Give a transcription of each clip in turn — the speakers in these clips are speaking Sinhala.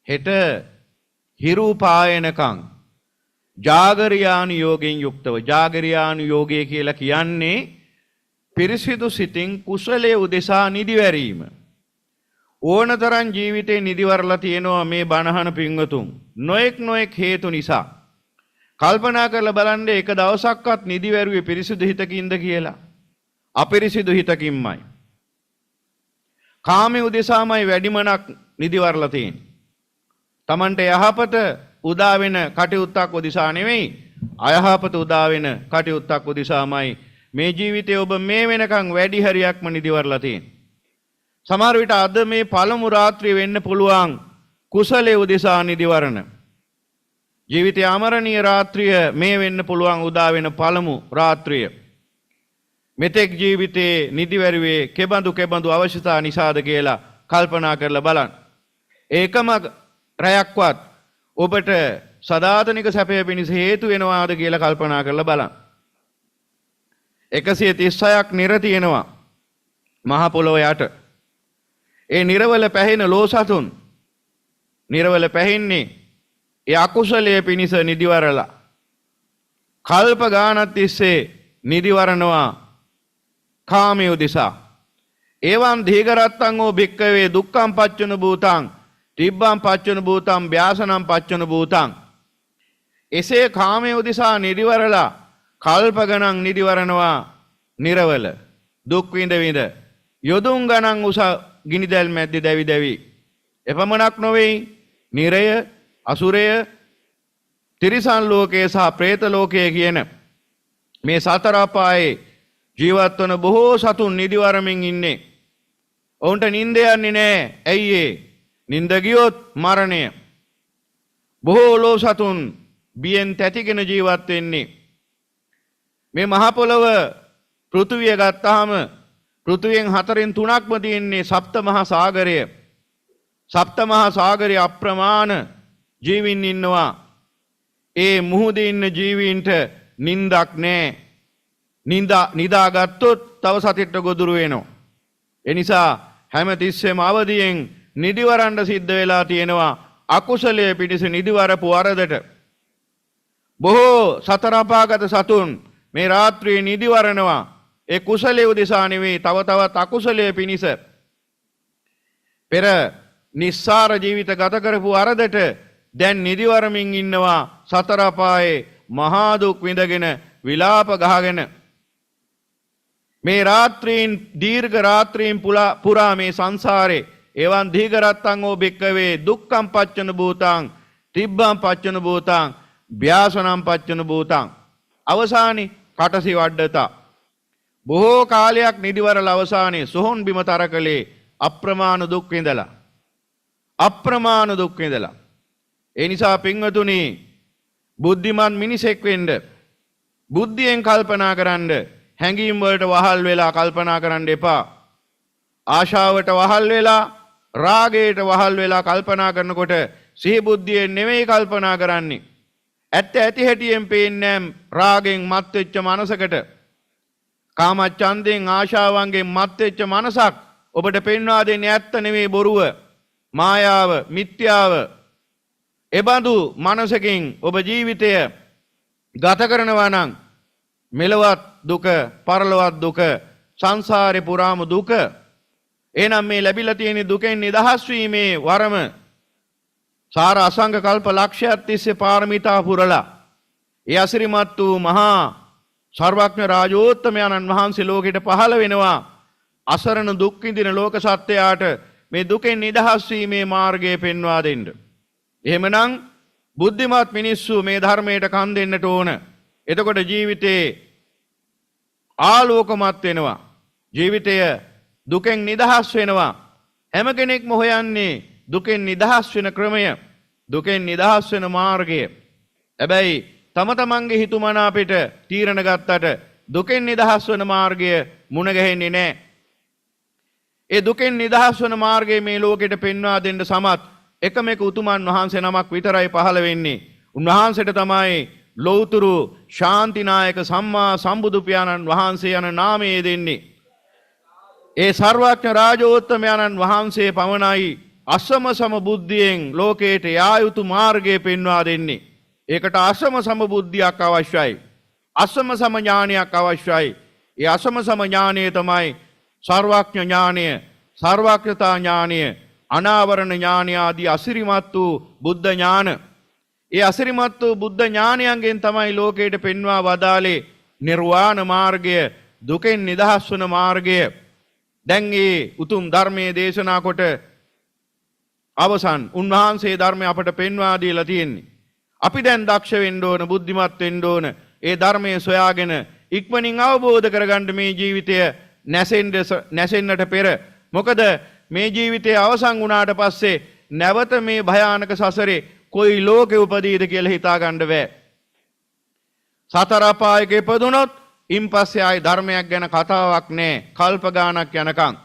හෙට හිරු පායනකං ජාගරියානු යෝගයෙන් යුක්තව. ජාගරියානු යෝගය කියලා කියන්නේ පිරිසිදු සිතින් කුසලයේ උදෙසා නිදිවැරීම. ඕනතරම් ජීවිතේ නිදිවරලා තියෙනවා මේ බණහන පින්වතුන්. නොඑක් නොඑක් හේතු නිසා. කල්පනා කරලා බලන්න එක දවසක්වත් නිදිවැරුවේ පිරිසිදු හිතකින්ද කියලා. අපිරිසිදු හිතකින්මයි. කාමයේ උදෙසාමයි වැඩිමනක් නිදිවරලා තියෙන්නේ. තමන්ට යහපත උදා වෙන කටයුත්තක් උදෙසා නෙවෙයි, අයහපත උදා වෙන කටයුත්තක් උදෙසාමයි මේ ජීවිතේ ඔබ මේ වෙනකන් වැඩි හරියක්ම නිදිවරලා තියෙන්නේ. සමහර විට අද මේ පළමු රාත්‍රිය වෙන්න පුළුවන් කුසලයේ උදෙසා නිදිවරණ. ජීවිතයේ අමරණීය රාත්‍රිය මේ වෙන්න පුළුවන් උදා වෙන පළමු රාත්‍රිය. මෙතෙක් ජීවිතේ නිදිවැරුවේ කෙබඳු කෙබඳු අවශ්‍යතා නිසාද කියලා කල්පනා කරලා බලන්න. ඒකම රැයක්වත් ඔබට සදාතනික සැපය පිණිස හේතු වෙනවාද කියලා කල්පනා කරලා බලන්න. 136ක් නිර තියෙනවා මහ පොළොව යට. ඒ නිරවල පැහෙන ලෝසතුන් නිරවල පැහෙන්නේ ඒ අකුසලයේ පිණිස නිදිවරලා. කල්ප ගානක් තිස්සේ නිදිවරනවා කාමයේ උදෙසා. ඒවං දීඝරත්තං ඕ භික්කවේ දුක්ඛං පච්චුන භූතං තිබ්බං පච්චුන භූතං ව්‍යාසනං පච්චුන භූතං. එසේ කාමයේ උදෙසා නිදිවරලා කල්ප ගණන් නිදිවරනවා නිරවල දුක් විඳ විඳ යොදුන් ගණන් උස ගිනිදැල් මැද්දේ දැවි දැවි. එපමණක් නොවේ, නිරය, අසුරය, තිරිසන් ලෝකය සහ ප්‍රේත ලෝකය කියන මේ සතර අපායේ ජීවත් වන බොහෝ සතුන් නිදිවරමින් ඉන්නේ. ඔවුන්ට නින්ද යන්නේ නෑ. ඇයි ඒ? නින්ද ගියොත් මරණය. බොහෝ ලෝ සතුන් බියෙන් තැතිගෙන ජීවත් වෙන්නේ. මේ මහ පොළව පෘථුවිය ගත්තාම පෘථුවියෙන් 4න් 3ක්ම තියෙන්නේ සප්ත මහා සාගරය. සප්ත මහා සාගරයේ අප්‍රමාණ ජීවීන් ඉන්නවා. ඒ මුහුදේ ඉන්න ජීවීන්ට නින්දක් නෑ. නිදාගත්තොත් තව සතියට ගොදුරු වෙනවා. ඒ නිසා හැම තිස්සෙම අවදියෙන් නිදිවරන්න සිද්ධ වෙලා තියෙනවා අකුසලයේ පිණිස නිදිවරපු වරදට. බොහෝ සතර අපාගත සතුන් මේ රාත්‍රියේ නිදිවරනවා. ඒ කුසලයේ උදෙසා නෙවෙයි, තව තවත් අකුසලයේ පිණිස. පෙර නිස්සාර ජීවිත ගත කරපු වරදට දැන් නිදිවරමින් ඉන්නවා සතර අපායේ මහා දුක් විඳගෙන විලාප ගහගෙන. මේ රාත්‍රීන් දීර්ඝ රාත්‍රීන් පුරා මේ සංසාරේ එවන් දීඝරත්තං ඕ භික්කවේ දුක්ඛං පච්චන භූතං තිබ්බං පච්චන භූතං ව්‍යාසනං පච්චන භූතං. අවසානයේ කටසි වඩ්ඩතා. බොහෝ කාලයක් නිදිවරල අවසානයේ සොහොන් බිම තරකලේ අප්‍රමාණ දුක් විඳලා. අප්‍රමාණ දුක් විඳලා. ඒ නිසා පින්වතුනි, බුද්ධිමත් මිනිසෙක් වෙන්න, බුද්ධියෙන් කල්පනා කරන්න, හැඟීම් වලට වහල් වෙලා කල්පනා කරන්න එපා. ආශාවට වහල් වෙලා, රාගයට වහල් වෙලා කල්පනා කරනකොට සිහි බුද්ධියෙන් නෙවෙයි කල්පනා කරන්නේ. ඇත්ත ඇති හැටියෙන් පේන්නේ නැහැ රාගෙන් මත් වෙච්ච මනසකට. කාමච්ඡන්දයෙන් ආශාවන්ගෙන් මත් වෙච්ච මනසක් ඔබට පෙන්වා දෙන්නේ ඇත්ත නෙවෙයි බොරුව, මායාව, මිත්‍යාව. එබඳු මනසකින් ඔබ ජීවිතය ගත කරනවා නම් මෙලොවත් දුක, පරලොවත් දුක, සංසාරේ පුරාම දුක. එහෙනම් මේ ලැබිලා තියෙන දුකෙන් නිදහස් වීමේ වරම සාර අසංග කල්ප ලක්ෂයක් තිස්සේ පාරමිතා පුරලා ඒ අසිරිමත් වූ මහා සර්වඥ රාජෝත්තමයන්න් වහන්සේ ලෝකෙට පහළ වෙනවා. අසරණ දුක් විඳින ලෝක සත්වයාට මේ දුකෙන් නිදහස් වීමේ මාර්ගය පෙන්වා දෙන්න. එහෙමනම් බුද්ධිමත් මිනිස්සු මේ ධර්මයට කන් දෙන්නට ඕන. එතකොට ජීවිතේ ආලෝකමත් වෙනවා. ජීවිතය දුකෙන් නිදහස් වෙනවා. හැම කෙනෙක්ම හොයන්නේ දුකෙන් නිදහස් වෙන ක්‍රමය, දුකෙන් නිදහස් වෙන මාර්ගය. හැබැයි තම තමන්ගේ හිතුමනාපෙට තීරණ ගත්තට දුකෙන් නිදහස් වෙන මාර්ගය මුණ ගැහෙන්නේ නැහැ. ඒ දුකෙන් නිදහස් වන මාර්ගය මේ ලෝකෙට පෙන්වා දෙන්න සමත් එකම එක උතුමන් වහන්සේ නමක් විතරයි පහළ වෙන්නේ. උන්වහන්සේට තමයි ලෞතුරු ශාන්තිනායක සම්මා සම්බුදු පියාණන් වහන්සේ යන නාමය දෙන්නේ. ඒ සර්වඥ රාජෝත්තමයන්න් වහන්සේ පමණයි අසම සම බුද්ධියෙන් ලෝකයට යා යුතු මාර්ගය පෙන්වා දෙන්නේ. ඒකට අසම සම බුද්ධියක් අවශ්‍යයි. අසම සම ඥානයක් අවශ්‍යයි. ඒ අසම සම ඥානය තමයි සර්වඥ ඥානය, සර්වඥතා ඥානය, අනාවරණ ඥානය ආදී අසිරිමත් වූ බුද්ධ ඥාන. ඒ අසිරිමත් වූ බුද්ධ ඥානයන්ගෙන් තමයි ලෝකයට පෙන්වා වදාළේ නිර්වාණ මාර්ගය, දුකෙන් නිදහස් වන මාර්ගය. දැන් ඒ උතුම් ධර්මයේ දේශනා කොට අවසන් උන්වහන්සේ ධර්මය අපට පෙන්වා දීලා තියෙන්නේ. අපි දැන් දක්ෂ වෙන්න ඕන, බුද්ධිමත් වෙන්න ඕන. ඒ ධර්මය සොයාගෙන ඉක්මනින් අවබෝධ කරගන්න මේ ජීවිතය නැසෙන්නට පෙර. මොකද මේ ජීවිතය අවසන් වුණාට පස්සේ නැවත මේ භයානක සසරේ කොයි ලෝකෙ උපදීද කියලා හිතා ගන්න බෑ. සතර අපායක ඉපදුනොත් ඉන් පස්සේ ආයි ධර්මයක් ගැන කතාවක් නෑ කල්ප ගාණක් යනකම්.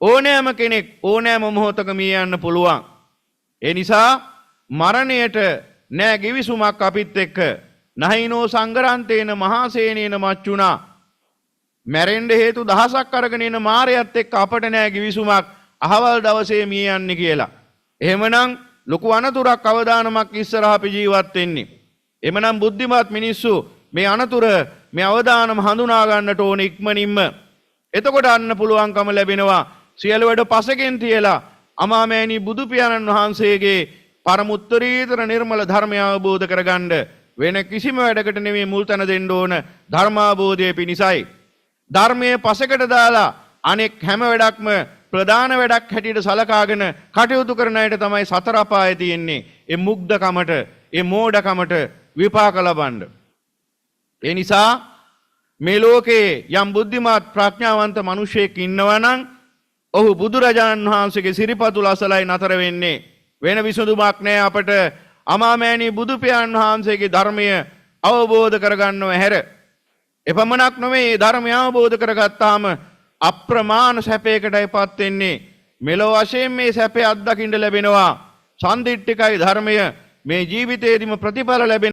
ඕනෑම කෙනෙක් ඕනෑම මොහොතක මිය යන්න පුළුවන්. ඒ නිසා මරණයට නෑ ගිවිසුමක් අපිත් එක්ක. නහිනෝ සංගරන්තේන මහාසේනේන මච්චුනා. මැරෙන්න හේතු දහසක් අරගෙන එන මාරයත් එක්ක අපට නෑ ගිවිසුමක් අහවල් දවසේ මිය යන්නේ කියලා. එහෙමනම් ලොකු අනතුරක් අවදානමක් ඉස්සරහ අපි ජීවත් වෙන්නේ. එමනම් බුද්ධිමත් මිනිස්සු මේ අනතුර මේ අවදානම හඳුනා ගන්නට ඕන ඉක්මනින්ම. එතකොට අන්න පුළුවන්කම ලැබෙනවා සියලු වැඩ පසකින් තියලා අමාමෑණී බුදු පියාණන් වහන්සේගේ පරම උත්තරීතර නිර්මල ධර්මය අවබෝධ කරගන්න. වෙන කිසිම වැඩකට නෙමෙයි මුල් තැන දෙන්න ඕන, ධර්මාබෝධය පිණිසයි. ධර්මයේ පසකට දාලා අනෙක් හැම වැඩක්ම ප්‍රධාන වැඩක් හැටියට සලකාගෙන කටයුතු කරන අයට තමයි සතර අපාය තියෙන්නේ. ඒ මුග්ධකමට, ඒ මෝඩකමට විපාක ලබන්න. ඒ නිසා මේ ලෝකේ යම් බුද්ධිමත් ප්‍රඥාවන්ත මිනිසෙක් ඉන්නවා නම් ඔහු බුදුරජාණන් වහන්සේගේ සිරිපතුල අසලයි නතර වෙන්නේ. වෙන විසඳුමක් නෑ අපට. අමාමෑණී බුදු පියාණන් වහන්සේගේ ධර්මය අවබෝධ කරගන්නව හැර. එපමණක් නොවේ, මේ ධර්මය අවබෝධ කරගත්තාම අප්‍රමාණ සැපයකටයි පත් වෙන්නේ. මෙලොව වශයෙන් මේ සැපය අත්දකින්න ලැබෙනවා. සන්දිට්ඨිකයි ධර්මය මේ ජීවිතයේදීම ප්‍රතිඵල ලැබෙන